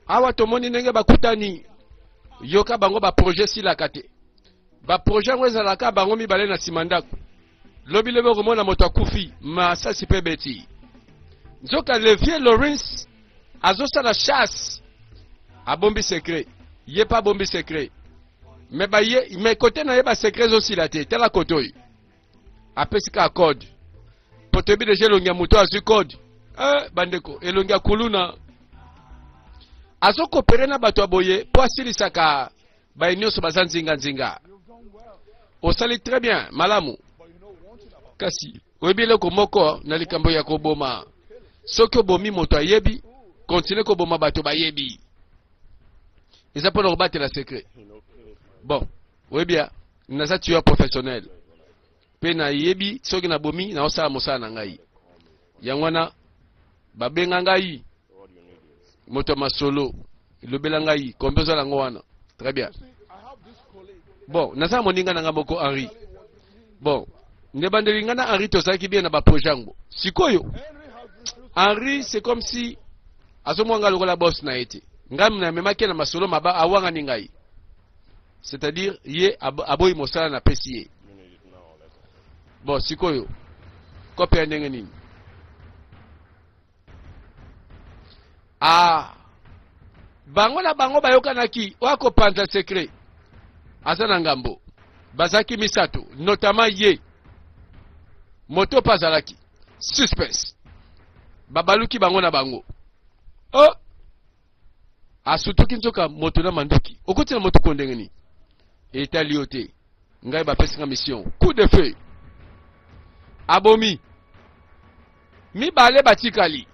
Awa tomoni ndenge bakutani. Yoka bango ba projet esilaka te. Ba projet yango ezalaka bango mibale na nsima ndako. Lobi lobi okomona moto akufi, masasi mpe ebeti. Nzoka le vieux Lawrence azosala chasse, abombi secret, ye mpe abombi secret. Mais baye, mais kote na ye ba secret ezosila te. Tala kote oyo. Apesi kaka code. Po toyebi deja elongi ya moto azwi code. Eh, bandeko, elongi ya kuluna. Azokopere na bato ya boye po asilisaka baye nyonso baza nzinga nzinga. Osali très bien, malamu. Kasi oyebi eloko moko na likambo ya koboma. Soki obomi moto ayebi, continue koboma bato bayebi. Eza mpo na kobatela secret. Bon, oyebi ya naza tueur professionnel mpe nayebi soki nabomi naosala mosala na ngai. Yango wana babenga ngai moto ya masolo. Lobela ngai combien ozala yango wana. Très bien. Bon, naza moninga na ngai moko Henri. Bon, nde bandeli ngai na Henri tozalaki bien na ba projet yango. Sikoyo Henri c'est comme si azomwa ngai lokola boss na ye te. Ngai namemaki na masolo maba awangani ngai. C'est-à-dire ye aboyi mosala na pesi ye. Bon, sikoyo kope ya ndenge nini? Ah, bango na bango bayokanaki oyo akopanza secret aza na ngambo. Bazalaki misato, notamment ye moto mpe azalaki suspense. Babaluki bango na bango. Oh, asutuki nzoka moto na manduki. Okoti na moto ko ndenge nini? Etali yo te. Ngai bapesi nga mission. Coup de feu. Abomi. Mibale batikali.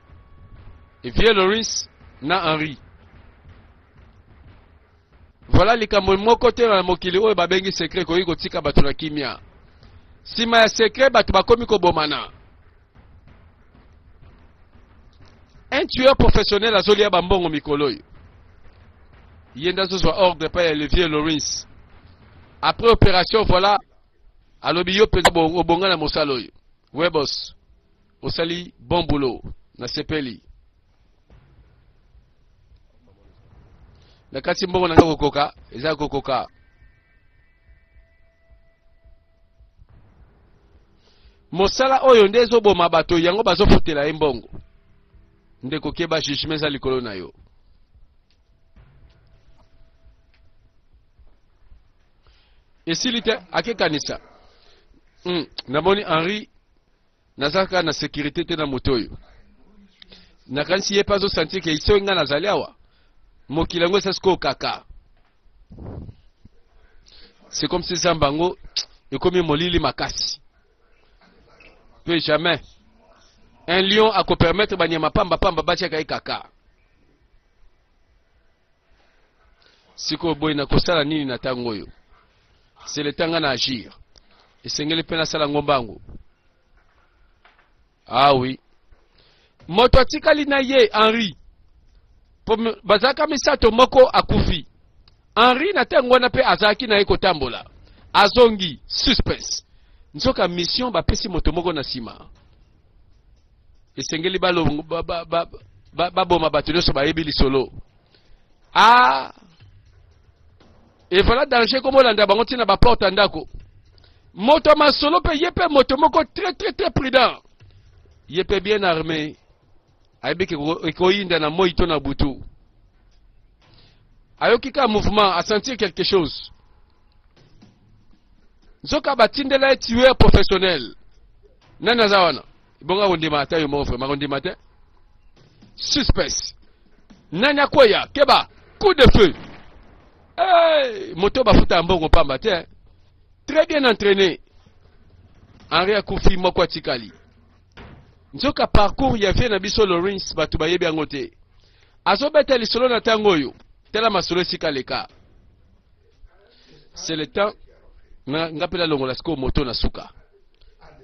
Vieux Lawrence na Henri. Voilà likambo moko te na mokili oyo babengi secret ekoki kotika bato na kimia. Sima ya secret bato bakomi kobomana. Un tueur professionnel azolia ba mbongo mikolo oyo. Ye nde azozwa ordre epai ya le vieux Lawrence. Après opération voilà alobi yo mpenza obonga na mosala oyo. Ouais boss, osali bon boulot, nasepeli. Na kati mbongo na ngai kokoka, eza kokoka. Mosala oyo nde ezoboma bato yango bazofutela ye mbongo. Ndeko keba, jugement eza likolo na yo. Esili te, akekanisa. Namoni Henri naza kaka na sécurité te na moto oyo. Nakanisi ye mpe azosentir ke soki ngai nazali awa, mokili yango eza sikoyo kaka. C'est comme si zamba yango ekomi molili makasi. Pe jamais un lion akopermettre banyama pamba pamba batiaka ye kaka. Sikoyo boye nakosala nini na ntango oyo? C'est le temps nga na agir. Esengeli mpe nasala ngo mbangu. Ah oui. Moto atikali na ye Henri. Po bazalaka misato moko akufi. Henri na ntango wana mpe azalaki na ye kotambola. Azongi suspense. Nzoka mission bapesi moto moko na nsima. Esengeli baboma ba, ba, ba, ba, ba bato nyonso bayebi lisolo. Ah! Et voilà danger comme olanda bango ntina ba porte ya ndako. Moto ya masolo mpe ye mpe moto moko très très très prudent. Ye mpe bien armé. Ayebi ke ekoyinda na moi to na butu. Ayoki ka mouvement, a sentir quelque chose. Nzoka batindela ye tueur professionnel. Nani aza wana? Bongo akondima ata yo moko vraiment akondima te. Suspense. Nani akweya? Keba, coup de feu. Hey, moto bafuta ya mbongo pamba te. Très bien entraîné. Henri akufi moko atikali. Nzoka parcours ya vie na biso Lawrence bato bayebi yango te. Azobeta lisolo na ntango oyo. Tala masolo esika leka. C'est le temps na nga mpe nalongola sikoyo moto na suka.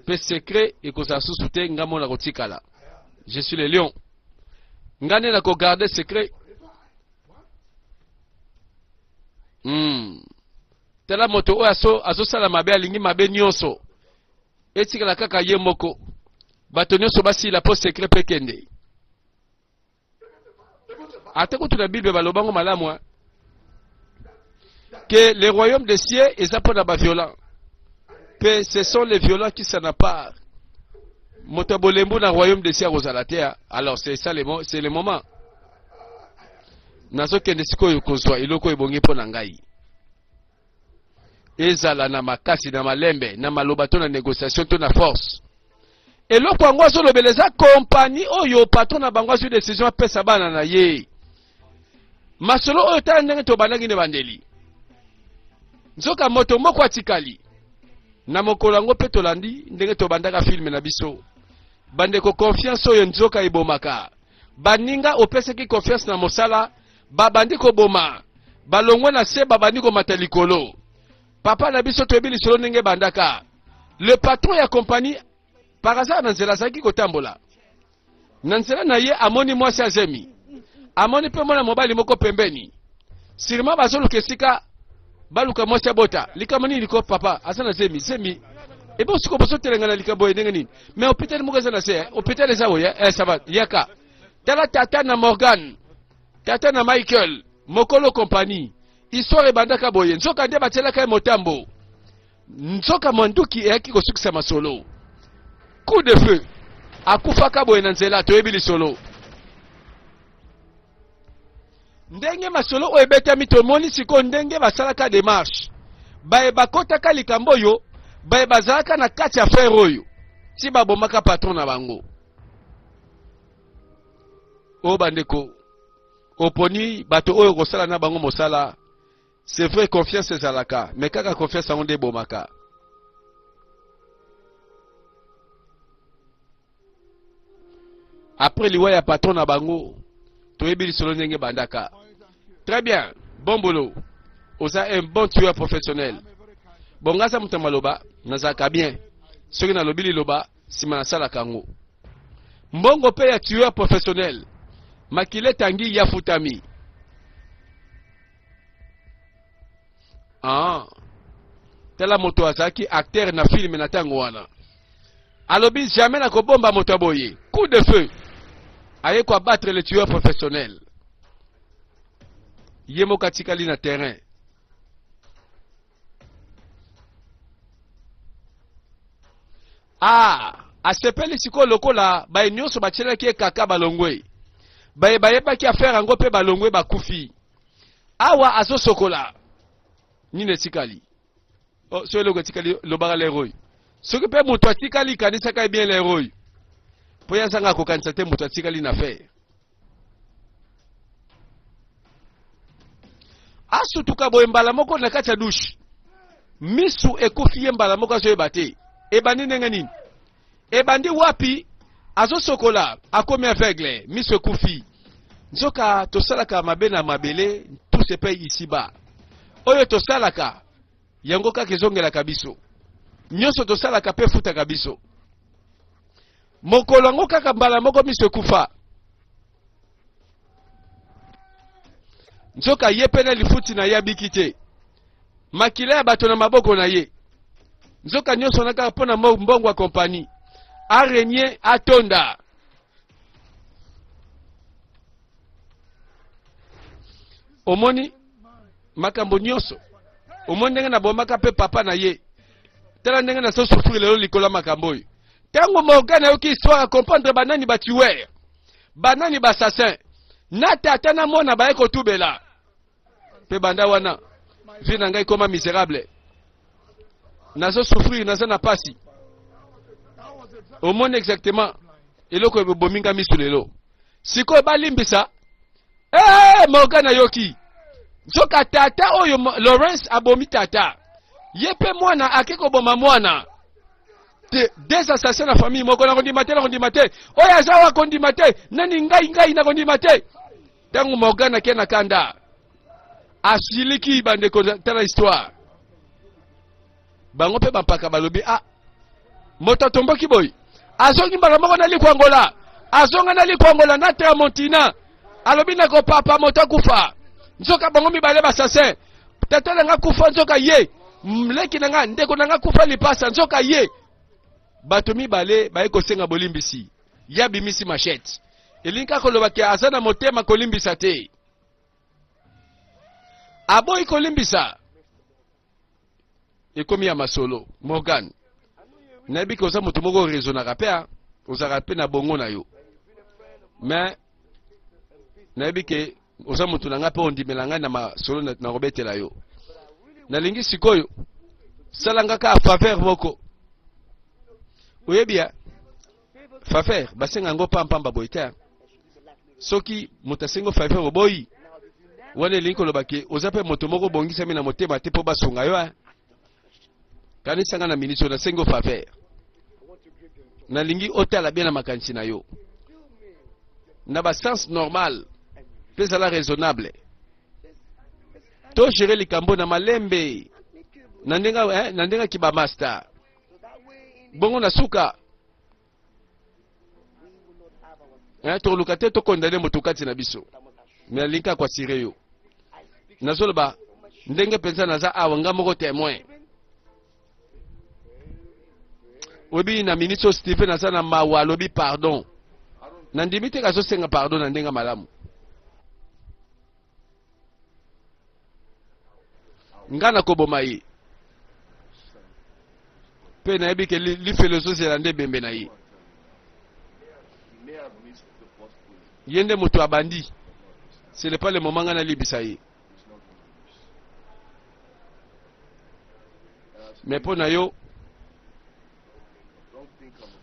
Pe secret ekozala susu te nga mona kotikala. Je suis le lion. Nga nde nako garder secret. Tala moto oyo azosala mabe alingi mabe nyonso. Etikala kaka ye moko. Bato nyonso basila po secret pe kende. Ata kutu na Bible balobango malamu hein? Que le royaume des cieux eza mpo na baviolent, mpe ce sont les violents qui s'en apparent. Moto ya bolembu na royaume des cieux akozala te. Alors c'est ça le, c'est le moment. Nazokende sikoyo kozwa eloko ebongi mpo na ngai, ezala na makasi, na malembe, na maloba, to na négociation, to na force. Eloko yango azolobela eza kompani oyo patron na bango azwi decision apesa bana na ye. Masolo oyo, tala ndenge tobandaki na ebandeli. Nzoka moto moko atikali na mokolo yango, mpe tolandi ndenge tobandaka filme na biso. Bandeko, confiance oyo nzoka ebomaka baninga. Opesaki confiance na mosala, babandi koboma, balongwe na se, babandi komata likolo. Papa na biso, toyebi lisolo ndenge ebandaka. Le patron ya compagnie, par hasard, na nzela azalaki kotambola na nzela na ye, amoni mwasi azemi, amoni mpe mwana mobali moko pembeni. Sûrement bazoluka esika baluka mwasi abota. Likambo nini liko? Papa aza na zemi, zemi ebo. Siko bozotelenga na likambo oyo ndenge nini? Mais hôpital moko eza na se, hôpital eza oyo. Eh, ça va, yaka. Tala tata na Morgan, tata na Michael, mokolo compagnie. Histoire ebandaka boye. Nzoka nde batielaka ye motambo, nzoka manduki eyaki kosukisa masolo. Coup de feu, akufaka boye na nzela. Toyebi lisolo ndenge masolo oyo ebetami. Tomoni sikoyo ndenge basalaka démarche, baye bakotaka likambo oyo, baye bazalaka na kati ya affaire oyo, ti babomaka patron na bango. Oyo bandeko, oponi bato oyo kosala na bango mosala. C'est vrai, confiance ezalaka, mais kaka confiance yango nde ebomaka. Après liwa ya patron na bango, toyebi lisolo ndenge ebandaka. Très bien, bon boulot, oza un bon tueur professionnel. Bon, nga aza moto ya maloba, nazalaka bien. Soki nalobi liloba, nsima nasalaka yango. Mbongo mpe ya tueur professionnel, makila etangi, ya futami. Ah. Tala moto azalaki acteur na filme na ntango wana, alobi jamais na kobomba moto ya boye. Coup de feu, aye koabattre le tueur professionnel. Ye moko atikali na terrain. Ah, asepeli sikoyo lokola baye nyonso batielaki ye kaka balongwe, baye bayebaki affaire yango mpe balongwe, bakufi. Awa azosokola nini etikali? Oh, so eloko etikali, lobaka lero oyo. Soki mpe moto atikali, kanisaka ye bien lero oyo, mpo ye azanga kokanisa te moto atikali na affaire. Asutuka boye mbala moko na kati ya douche, misu ekufi ye mbala moko, azoyeba te ebandi ndenge nini, ebandi wapi. Azosokola, akomi aveugle, miso ekufi. Nzoka tosalaka mabe na mabele, tout se paye ici-bas. Oyo tosalaka, yango kaka ezongelaka biso. Nyonso tosalaka mpe efutaka biso mokolo yango kaka. Mbala moko miso ekufa. Nzoka ye mpe na lifuti na ye abiki te, makila ya bato na maboko na ye. Nzoka nyonso wana kaka mpo na mbongo ya kompani, arenie atonda. Omoni makambo nyonso, omoni ndenge nabomaka mpe papa na ye. Tala ndenge nazosouffrir lelo likolo ya makambo oyo. Ntango Morgan ayoki histoire, acomprendre banani batueur, banani baassassin. Na tata na mwana baye kotubela. Mpe banda wana, vie na ngai koma misérable, nazosouffrir, naza na pasi. Omoni exactement eloko ebomi nga misu lelo. Sikoyo balimbisa. Hey, Morgan ayoki nzoka tata oyo Lawrence abomi tata ye, mpe mwana ake koboma mwana te. Des assassins na famille moko. Nakondima te, nakondima te. Oyo aza wa kondima te nani? Ngai, ngai nakondima te. Ntango Morgan ake na kanda, asiliki. Bandeko, tala histoire. Bango mpe bampaka balobi: "Ah, moto atomboki boye." Azongi mbala moko na likwangola, azonga na likwangola na tramontina, alobi: "Nakopapa moto akufa." Nzoka bango mibale basassin. Tata na nga kufa, nzoka ye leki na nga, ndeko na nga kufa lipasa, nzoka ye. Bato mibale baye kosenga bolimbisi, ye abimisi machette. Elingi kaka koloba ke aza na motema kolimbisa te. Aboyi kolimbisa. Ekomi ya masolo. Morgan, nayebi ke oza moto moko oraisonnaka mpe, ozalaka mpe na bongo na yo. Mais nayebi ke oza moto na ngai mpe ondimela ngai na masolo nakobetela yo. Nalingi sikoyo sala nga kaka faveur moko. Oyebi ya faveur basenga yango pampamba boye te. Soki moto asengi faveur oboyi, wana elingi koloba ke oza mpe moto moko obongisami na motema te mpo basunga yo. Kanisa nga na miniti oyo nasengi faveur, nalingi otala bien na makanisi na yo na ba sens normal mpe ezala raisonnable. To gérer likambo na malembe na ndenge na ndenge kiba master bongo na suka tokoluka te tokondane moto kati na biso, me nalingi kaka koasire yo. Nazoloba ndenge mpenza naza awa nga moko témoin. Oyebi na miniti oyo Steven aza na mawa, alobi pardon. Nandimi te azosenga pardon na ndenge malamu. Nga nakoboma ye mpe nayebi ke lifelo ezozela nde ebembe na ye. Ye nde moto abandi, ce n'est pas le moment nga nalibisa ye. Mais mpo na yo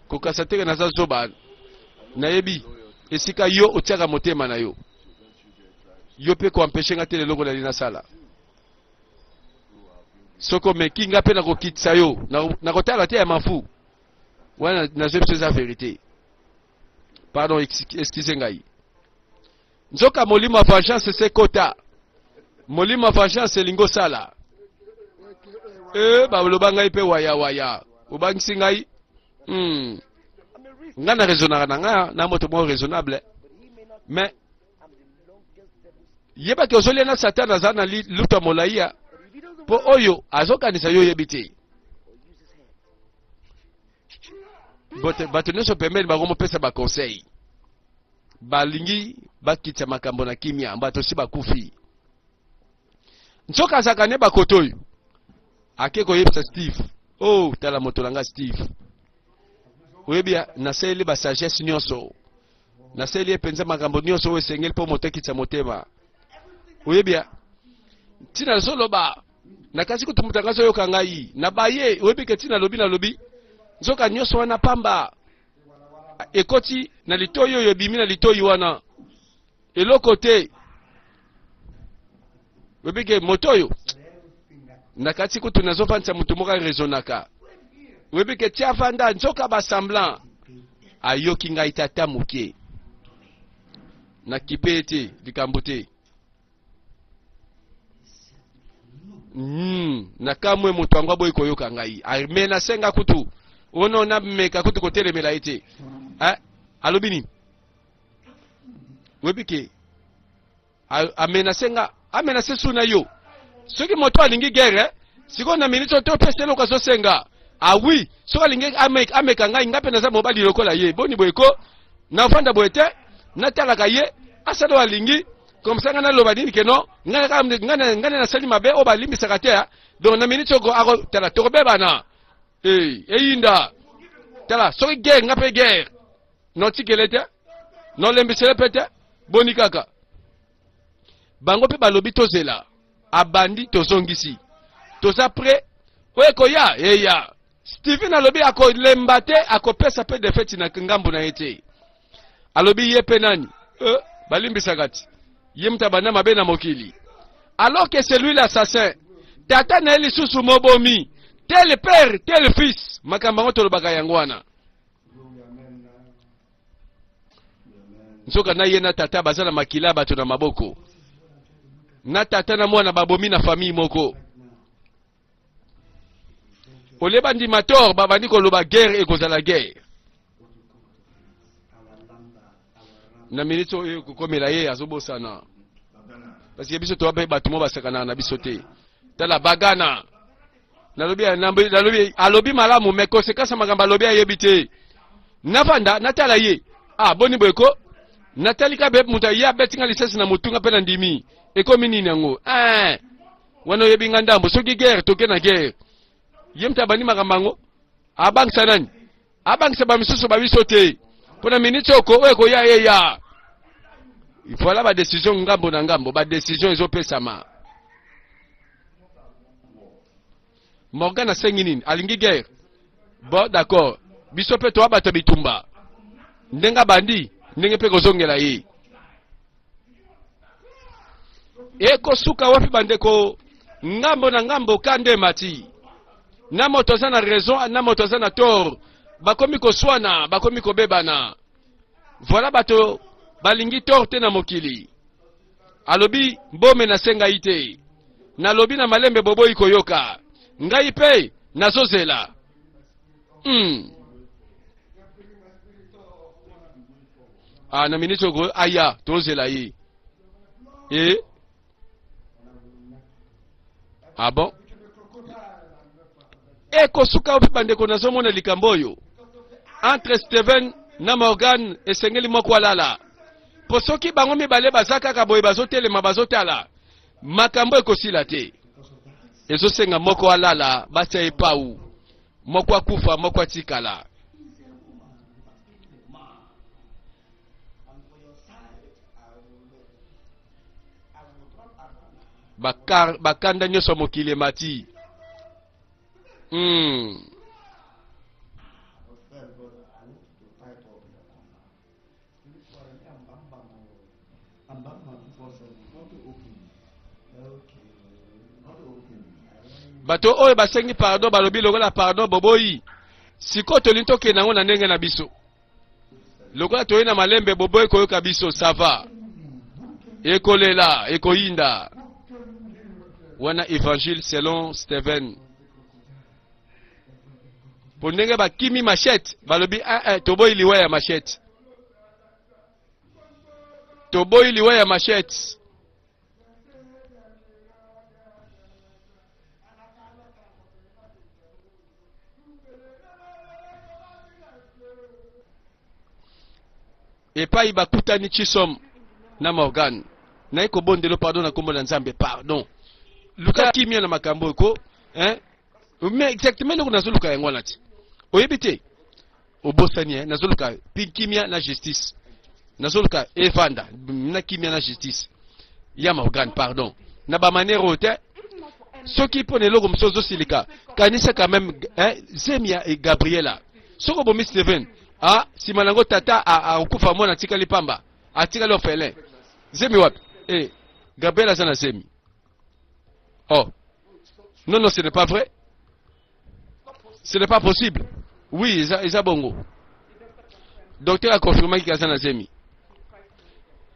kokasa teke naza zoba, nayebi esika yo otiaka motema na yo. Yo mpe koampeshe nga te leloko nali nasala. Soki omeki nga mpe nakokitisa yo, nakotala te ya mafu wana. Nazwi biso eza verité. Pardon, excuse ngai. Nzoka molimo ya vengeance se kota, molimo ya vengeance elingi osala. Baloba ngai mpe wayawaya, obangisi ngai. Ngai na raisonnaka na ngai na moto moko raisonnable, mais yebaki ozolia na Satan aza na luta molai ya mpo oyo azokanisa yo oyebi te. Bato nyonso pembeni bango mopesa baconseil, balingi bakitisa makambo na kimia, bato si bakufi. Nzoka azalaka ne bakoto oyo ake koyebisa Steve: oh, tala moto na nga Steve, oyebi nasaleli basagesse nyonso, nasaleli ye mpenza makambo nyonso oyo esengeli mpo moto akitisa motema. Oyebi ntina nazoloba nakasi kutu moto anga azoyoka ngai na baye. Oyebi ke ntina alobi nalobi, nzoka nyonso wana pamba, ekoti na litoi oyo ebimi na litoi wana, eloko te. Oyebi ke moto oyo na kati kutu nazofandisa moto moko araisonnaka. Oyebi ke tia vanda, nzoka basemblant ayoki ngai tata moke nakipe ye te, likambo te. Nakamwe moto yango aboyi koyoka ngai, me nasenga kutu ono nameka kutu kotelemela ye te. Alobi nini? Oyebi ke amenase nga, amenase su na yo. Soki moto alingi guerre sikoyo na miniti oyo topesa eloko azosenga. Awi, soki alingi ameka ngai, ngai mpe naza mobali lokola ye. Boni boye ko navanda boye te, natalaka ye asala oyo alingi. Comme ça ngai naloba nini ke non, ngai nasali mabe oyo balimbisaka te. Donc na miniti oko akotala tokobebana eyinda. Tala, soki guerre, ngai mpe guerre, notikele te, nolembisele mpe te. Boni kaka bango mpe balobi tozela, abandi tozongisi, toza prêt oyo ekoya eya. Steven alobi akolemba te, akopesa mpe defeti na ngambo na ye te. Alobi ye mpe nani balimbisaka ti ye moto abanda mabe na mokili, alors que c'est lui l'assassin. Tata na ye lisusu mobomi, tel père tel fils. Makambo yango tolobaka yango wana. Nzoka na ye na tata baza na makila ya bato na maboko, na tata na mwana babomi na famille moko. Olie bandima tort, babandi koloba guerre ekozala guerre. Na miniti oyo ekokomela ye azobosana, parce que biso toa mpe bato mo basakanaka na biso te. Tala bagana, nalobi nalobi alobi malamu, mais conséquence makambo alobi ayebi te. Navanda natala ye, ah, boni boye ko. Natali ka be moto aye abeti nga lisasi na motu nga mpe nandimi. Ekomi nini yango? Eh! Wana oyebi nga ndambo. Soki guerre, toke na guerre. Ye moto abandi makambo yango. Abangisa nani? Abangisa ba misusu ba biso te. Mpo na miniti oko oyo ekoya eya. Voilà ba decision ngambo na ngambo, ba decision ezopesama. Morgan asengi nini? Alingi guerre. Bon, d'accord. Biso mpe toa bato ya bitumba. Ndenge abandi, ndenge mpe kozongela ye. Ekosuka wapi bandeko? Ngambo na ngambo kanda emati. Na moto aza na raison, na moto aza na tort. Bakomi koswana, bakomi kobebana. Voilà bato balingi tort te na mokili. Alobi mbome nasengai te. Nalobi na malembe boboyi koyoka. Ngai pe nazozela. Ah, na miniti oko aya tozela ye. Eh? Ah bon? Ekosuka wapi bandeko nazomona likambo oyo entre Steven na Morgan esengeli moko alala po soki bango mibale baza kaka boye bazotelema bazotala makambo ekosila te ezosenga moko alala batia ye pau moko akufa moko atikala bakanda nyonso ya mokili emati. Bato oyo basengi pardon balobi lokola pardon boboyi sikoyo tolingi tokende yango na ndenge na biso lokola toye na malembe boboyi koyoka biso sava ekolela ekoyinda wana évangile selon Steven po ndenge bakimi machette balobi eh, eh, toboyi liwa ya machette toboyi liwa ya machette epai bakutani Chisom na Morgan naye kobondelo pardon na kombo na Nzambe pardon luka kimia na makambo oyo ko hein mais exactement eloko nazoluka yango wana ti oyebi te obosani hein nazoluka pi kimia na justice nazoluka evanda na kimia na justice ya Morgan pardon na ba manière oyo te soki mpo na eloko mosusu ozosilika kanisa quand même hein, zemi ya Gabriela soki obomi Steven ah nsima na yango tata akokufa mwana atikali pamba atikali orphelin zemi wapi eh, Gabriela aza na zemi oh non non ce n'est pas vrai ce n'est pas possible oui eza, eza bongo docteur aconfirmaki aza na zemi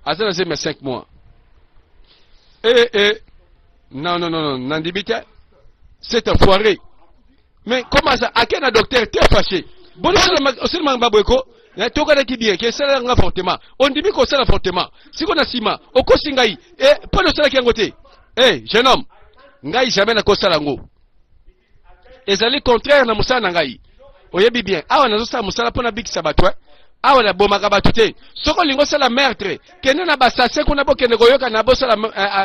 aza na zemi ya 5 mois eh, eh. non non non non nandimi te c'est enfoiré mais comment ça ake na docteur te fâché boni osalemaka baboye ko tokanaki bien ke esalaka nga fortement ondimi kosala fortement siko na nsima okosi ngai mpo na osalaki yango te eh, jeune homme ngai jamais nakosala yango ezali contraire na mosala na ngai oyebi bien awa nazosala mosala mpo nabikisa bato eh? awa nabomaka bato te soki olingi osala meurtre kende na basase kuna bokende koyoka na bosala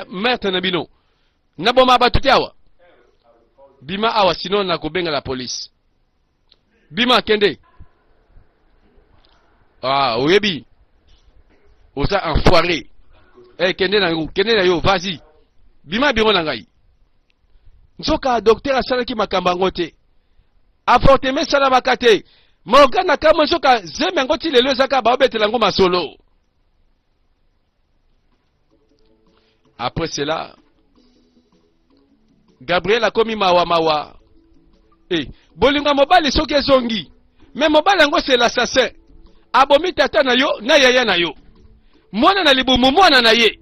meurtre na bino nabomaka bato te awa bima awa sinon nakobenga la police bima kende ah oyebi oza enfoiré eh kende na yo kende na yo vas-y bima biro na ngai nzoka docteur asalaki makambo yango te avortement esalamaka te Morgan akamwe nzoka zemi yango ti lelo ezaka baobetela yango masolo après cela Gabriel akomi mawa mawa eh, bolingo ya mobali soki ezongi me mobali yango c'est l'assassin abomi tata na yo na yaya na yo mwana na libumu mwana na ye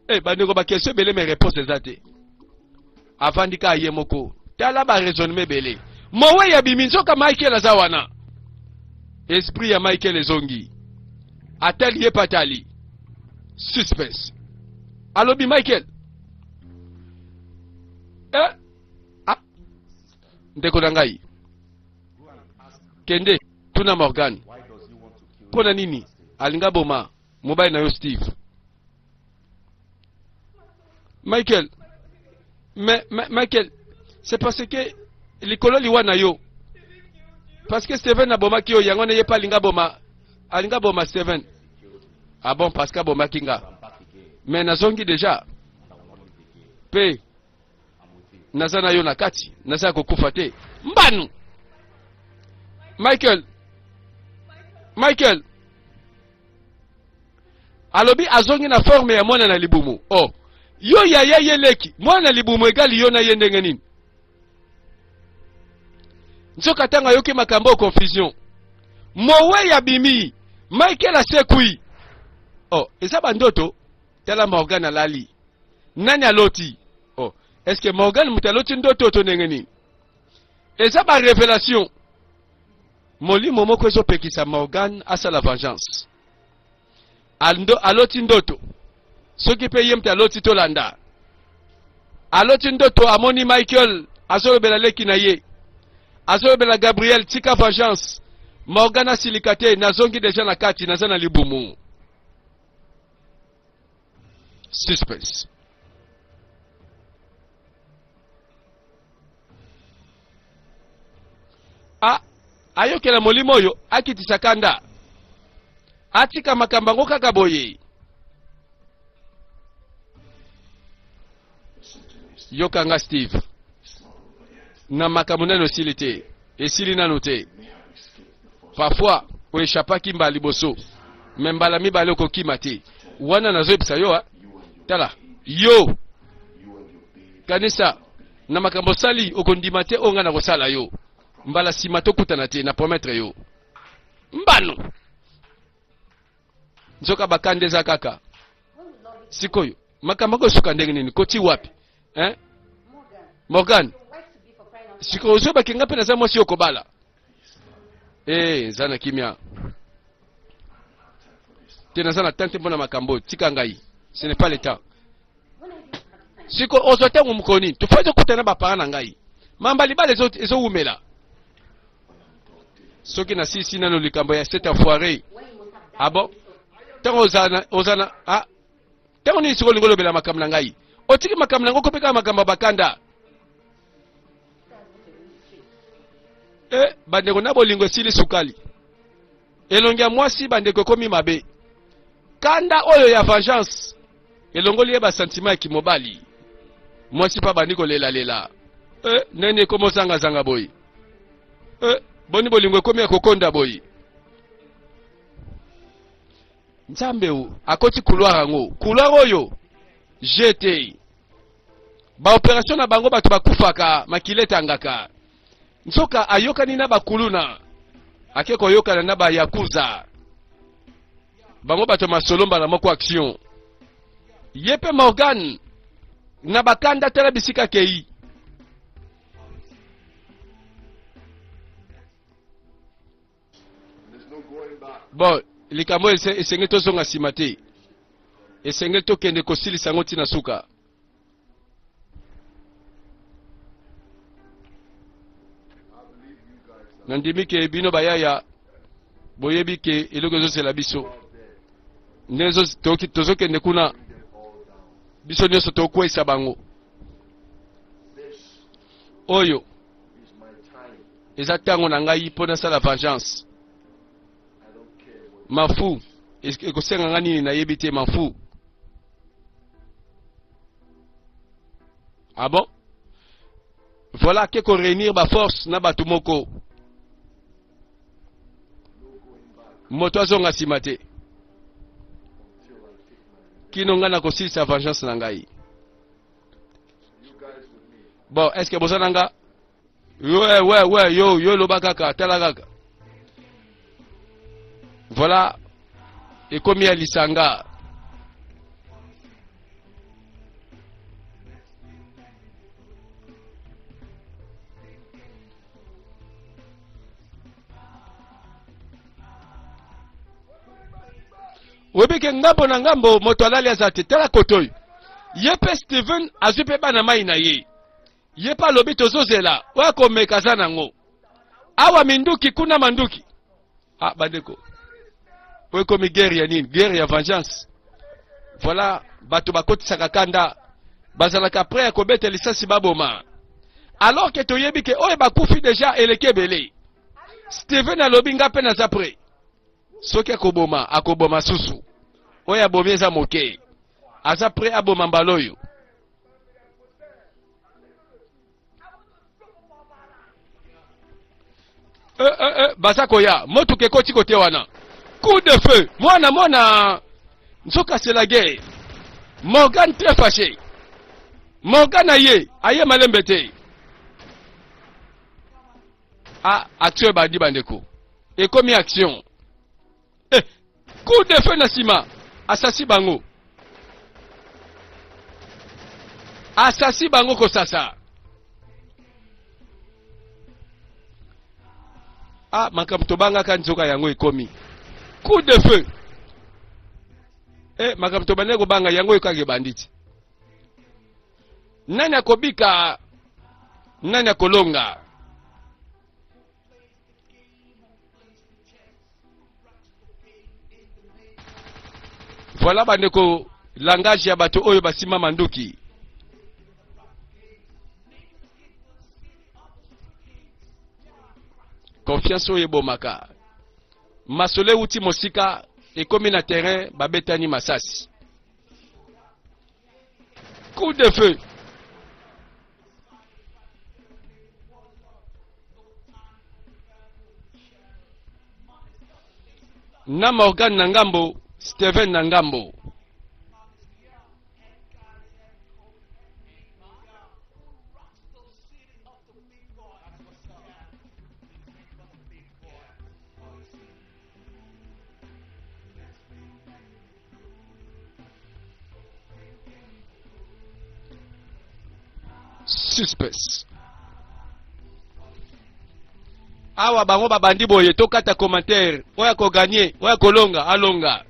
eh, bandeko bakestion ebele me réponse eza te avandi kaka ye moko tala ba raisonnement ebele mowei abimi nzoka Michael aza wana esprit ya Michael ezongi atali ye patali suspense alobi Michael eh? ah. ndeko na ngai kende tuna Morgan mpo na nini alinga boma Mobali na yo Steve. Michael, mais, mais Michael, c'est parce que likolo liwa na yo. Parce que Steven abomaki yo, yango na ye pe alinga boma, alinga boma Steven. Ah bon, parce que abomaki nga. Mais nazongi déjà. Pe naza na yo na kati, naza ya kokufa te. Mbanu! Michael, Michael, alobi azongi na forme ya mwana na libumu. Oh, yo yaya ye leki, mwana na libumu egali yo na ye ndenge nini? Nzoka ntango ayoki makambo confusion, mowei abimi, Michael asekwi. Oh, eza bandoto. Tala Morgan alali. Nani aloti? Oh, est-ce que Morgan moto aloti ndoto to ndenge nini? Eza ba revelation. Molimo moko ezopekisa Morgan asala vengeance. Ando, aloti ndoto. Soki mpe ye moto aloti tolanda. Aloti ndoto amoni Michael azolobela leki na ye. Azolobela Gabriel tika vengeance. Morgan asilika te, nazongi deja na kati, naza na libumu. Suspense. A, ayokela molimo oyo akitisa kanda, atika makambo yango kaka boye. Yoka nga Steve, na makambo nano esili te, esili nano te. Parfois oeshapaki mbala liboso, me mbala mibale okokima te. Wana nazoyebisa yo, ah. Tala yo, kanisa na makambo osali, okondima te oyo ngai nakosala yo mbala nsima. Tokutana te, na promettre yo mbano. Nzoka bakanda eza kaka sikoyo. Makambo yango esuka ndenge nini? Koti wapi, hein? Morgan, sikoyo ozobaki nga mpe naza mwasi oyo kobala. Eh, eza na kimia te, naza na tante mpo na makambo oyo. Tika ngai, ce n'est pas le temps. Siko ozwa ntango mokolo nini tofai tokutana na baparent na ngai? Mamba libala ezowumela soki nasilisi nano likambo ya cet enfoiré. Ah bon, ntango ozana ozana, ah, ntango nini sikoyo olingi olobela makambo na ngai? Otiki makambo na yango, okomi kaka makambo ya bakanda. E bandeko, na bolingo esili sukali, elongi ya mwasi bandeko ekomi mabe. Kanda oyo ya vengeance elongoli ye basantima ya kimobali. Mwasi mpe abandi kolelalela. E, nani ekomi ozangazanga boye? E, boni bolingo ekomi ya kokonda boye? Nzambe o akoti couloir yango, couloir oyo gt baoperation na bango, bato bakufaka, makila etangaka. Nzoka ayokani na bakuluna, ake koyokana na bayakuza, bango bato masolo, mbala moko action. Ye mpe Morgan na bakanda, tala bisika akei. Bon, likambo esengeli tozonga nsima te, esengeli tokende kosilisa yango ntina suka. Nandimi ke bino bayaya boyebi ke eloko ezozela biso nde tozokende kuna, biso nyonso tokweyisa bango. Oyo eza ntango na ngai mpo nasala vengeance. Mafu ekosenga nga nini nayebi te, mafu. Ah bon, voilà, ke koréunir baforce na bato moko, moto azonga nsima te kino ngai nakosilisa vengeance na ngai. Bon, est ce que boza na nga? Yo, eh, ouais, ouais, yo yo loba kaka, tala kaka. Voilà, ekomi ya lisanga. Oyebi ke ngambo na ngambo moto alali aza te. Tala kote oyo, ye mpe Steven azwi mpe bana mai na ye, ye mpe alobi tozozela oyo akomeka aza nango awa minduki kuna manduki. Ah bandeko. Oyo ekomi guerre ya nini? Guerre ya vengeance. Voilà, bato bakotisaka kanda, bazalaka prêt ya kobeta lisasi baboma, alors que toyebi ke oyo bakufi deja eleki ebele. Steven alobi nga mpe naza prêt, soki akoboma akoboma susu, oyo abomi eza moke, aza prêt aboma mbala oyo. Eh, eh, eh, baza koya motuka ekoti kote wana, coup de feu, mwana mwana, nzoka c'est la guerre. Morgan très fâché, Morgan aye aye malembe te. Ah, action ebandi bandeko, ekomi action. Eh, coup de feu na nsima, asasi bango, asasi bango kosasa. Ah, makambo tobangaka nzoka yango ekomi coup de feu. Eh, makambo tobandaki kobanga yango ekaka ebandi ti. Nani akobika? Nani akolonga? Voilà bandeko, langage ya bato oyo basimba manduki. Confiance oyo ebomaka. Masolo euti mosika, ekomi na terrain, babetani masasi. Coup de feu. Na Morgan na ngambo, Steven na ngambo. Suspense. Awa bango babandi boye, tokata commentaire, oyo akoganye, oyo akolonga alonga.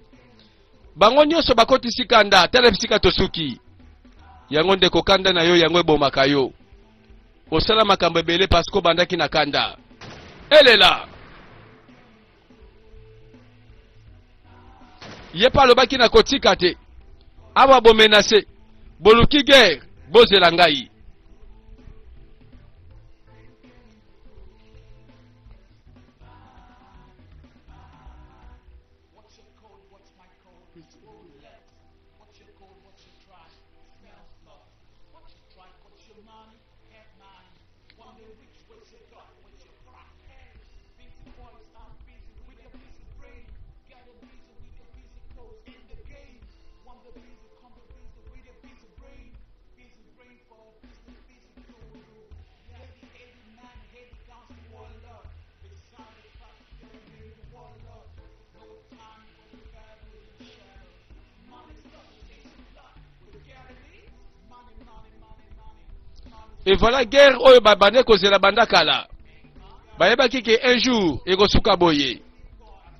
Bango nyonso bakotisi kanda, tala bisika tosuki. Yango ndeko, kanda na yo yango ebomaka yo. Osala makambo ebele parce que obandaki na kanda. Elela ye mpe alobaki na kotika te. Awa bomenase, boluki guerre, bozela ngai. Et voilà guerre oyo babande kozela banda kala. Bayebaki ke un jour ekosuka boye.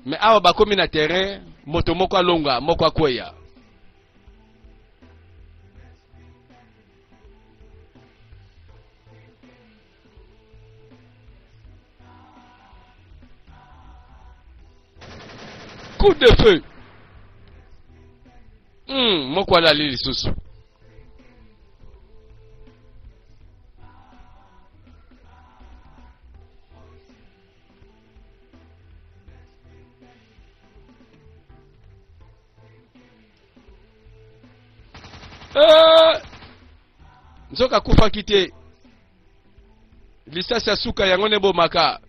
Mais awa bakomi na terrain, moto moko alonga, moko akweya. Coup de feu. Moko alali lisusu. Eh! Nzoka akufaki te. Lisasi ya suka yango nde ebomaka.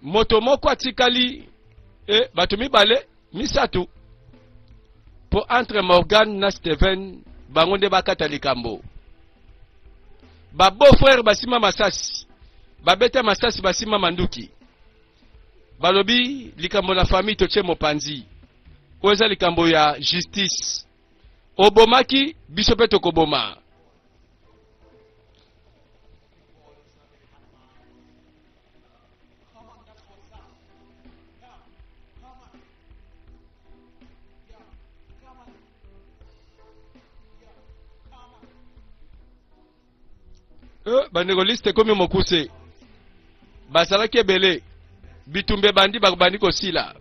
Moto moko atikali e bato mibale misato mpo entre Morgan na Steven bango nde bakata likambo. Ba beau frère basima masasi, babeta masasi, basima manduki, balobi likambo na famille totie mopanzi, oyo eza likambo ya justice. Obomaki biso mpe tokoboma. Eh, bandeko liste ekomi mokuse bazalaki ebele bitumba ebandi bakobandi kosila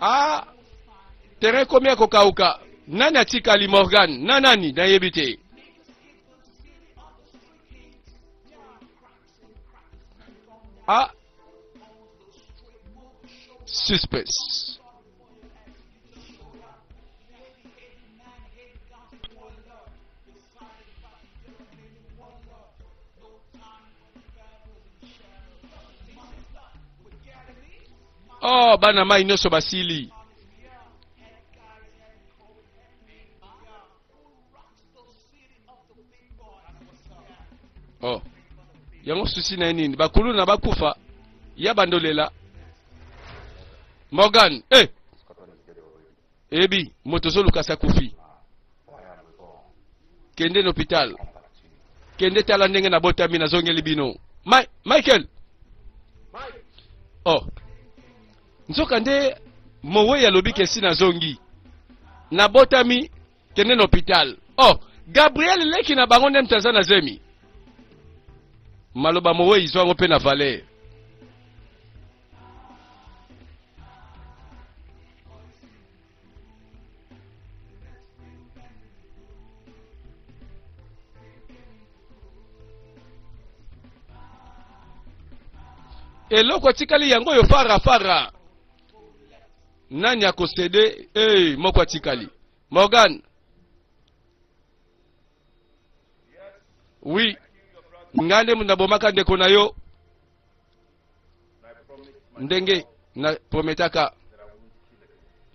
ah terrain ekomi ya kokauka nani atikali morgan na nani nayebi te ah suspense Oh, bana mai nyonso basili. Oh. Yango susi na ye nini? Bakulu na bakufa ya bandolela. Morgan, eh! Ebi, moto ozoluka asi akufi. Kende na hôpital. Kende tala ndenge nabotami nazongeli bino. Ma Michael! Oh. Nzoka nde mowei alobi ke si nazongi. Nabotami kende na hôpital. Oh, Gabriel leki na bango nde moto aza na zemi. Maloba mowei zwa yango mpe na valeur. Eloko etikali yango oyo fara fara nani akosede hey, moko atikali Morgan oui ngai nde nabomaka ndeko na yo ndenge na prometaka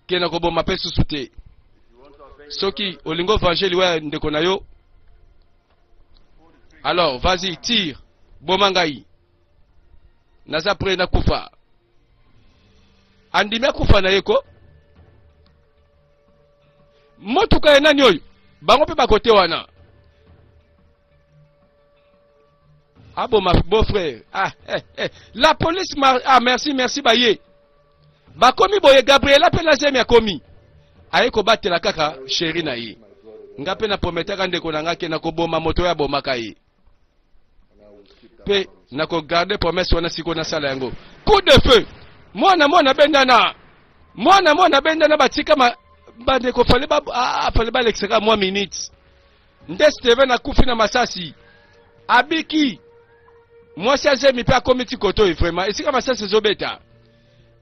ke na koboma mpe susu te soki olingi ovange liwa ya ndeko na yo alors vas-y tire boma ngai naza pre nakufa andimi akufa na ye ko motuka ya nani oyo bango mpe bakote wana Ah bon, ma beau-frère. Ah, eh, eh. La police ma... Ah, merci, merci, baye. Bakomi boye, Gabriela pe na zemi akomi. Aye kobatela kaka chéri na ye. Nga pe na prometaka ndeko na nga ke nakoboma moto oyo abomaka ye. Pe nakogarde promesse wana siko nasala yango. Coup de feu. Mwana mwana bendana. Mwana mwana bendana batika ma bandeko fallait ba ah, fallait balekisaka mwa minutes. Nde Steven akufi na masasi. Abiki. Mwasi azemi mpe akomi ti koto oyo vraiment esika masasi ezobeta.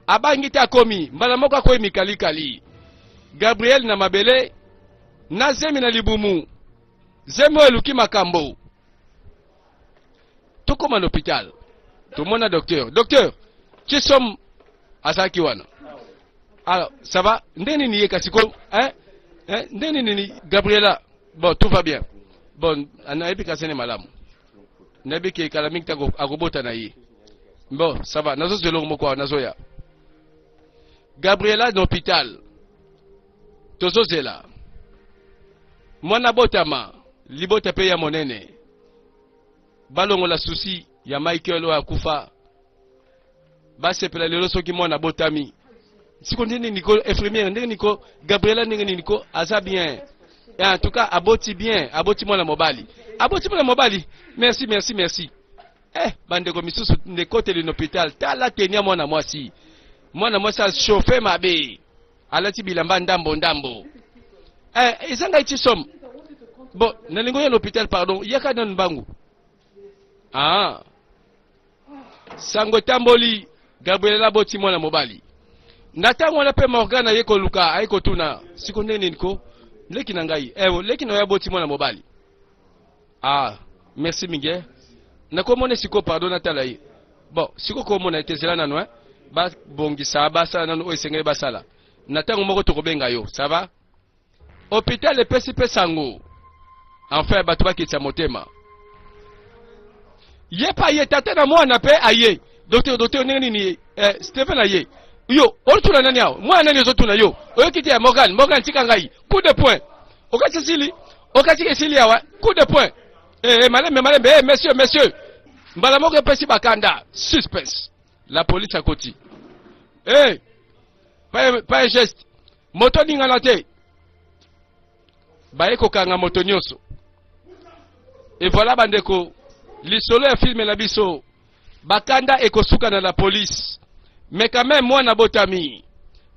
Abangi te akomi mbala moko akoyi mikalikali. Gabriel na mabele na zemi na libumu. Zemi oyo eluki makambo. Tokoma na hôpital. Tomona docteur. Docteur, Chisom azalaki wana. Alors, ça va? Ndenge nini ye kasi ko hein? Hein? Ndenge nini Gabriela? Bon, tout va bien. Bon, nayebi kasi ne malamu. Nayebi ke kala mingi te akobota na ye. Bon, ça va. Nazozwa eloko moko awa, nazoya. Gabriela na hôpital. Tozozela. Mwana botama, libota pe ya monene. Balongola souci ya Michael oyo akufa. Basepela lelo soki mwana abotami. Siko ndenge nini ko infirmière ndenge nini ko Gabriela ndenge nini ko aza bien. Et en tout cas aboti bien, aboti mwana mobali. Aboti mwana mobali. Merci, merci, merci. Eh, bandeko misusu ndekoteli na hôpital. Tala tenia mwana mwasi. Mwana mwasi a chauffe mabe. Alati bilamba ndambo ndambo. Eh, eza ngai chisom. Bon, nalingo ya l'hôpital pardon. Yaka nanu mbangu. Ah. Sango etamboli, Gabriela aboti mwana mobali. Na ntango wana mpe Morgan aye koluka, aye kotuna, siko ndenge nini ko? Leki na ngai, eh, leki na yo aboti mwana mobali. Ah, merci mingi. Eh. Nakomona siko pardon natala ye. Bon, siko komona ete zela nanu eh. Babongisa, basala nanu oyo esengeli basala. Na ntango moko tokobenga yo, ça va? Hôpital epesi mpe sango. Enfin bato bakitisa motema. Ye mpe aye, tata na mwana mpe aye. Docteur, docteur ndenge nini? Eh, Steven aye. Yo otuna nani awa? Mwana nani ozotuna yo? Oyoki te ya Morgan? Morgan, tika ngai. Coup de poing. Okati esili, okati esili awa. Coup de poing. Eh, eh, malembe malembe. Eh, monsieur, monsieur. Mbala moko epesi bakanda. Suspense. La police akoti. Eh, pas, pas un geste. Moto ningana te. Baye kokanga moto nyonso. Et voilà bandeko, lisolo ya filme na biso. Bakanda ekosuka na la police. Mais quand même mwana botami.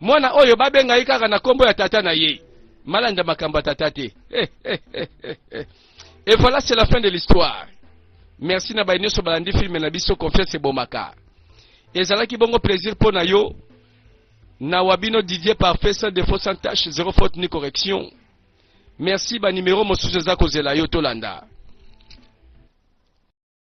Mwana oyo babenga ye kaka na kombo ya tata na ye. Malanda makambo ya tata te. Et voilà, c'est la fin de l'histoire. Merci na baye nyonso balandi filme na biso Confiance ebomaka. Ezalaki bongo plaisir mpo na yo. Na wabino Didier parfait sans défaut sans tâche, zéro faute ni correction. Merci ba numéro mosusu eza kozela yo tolanda.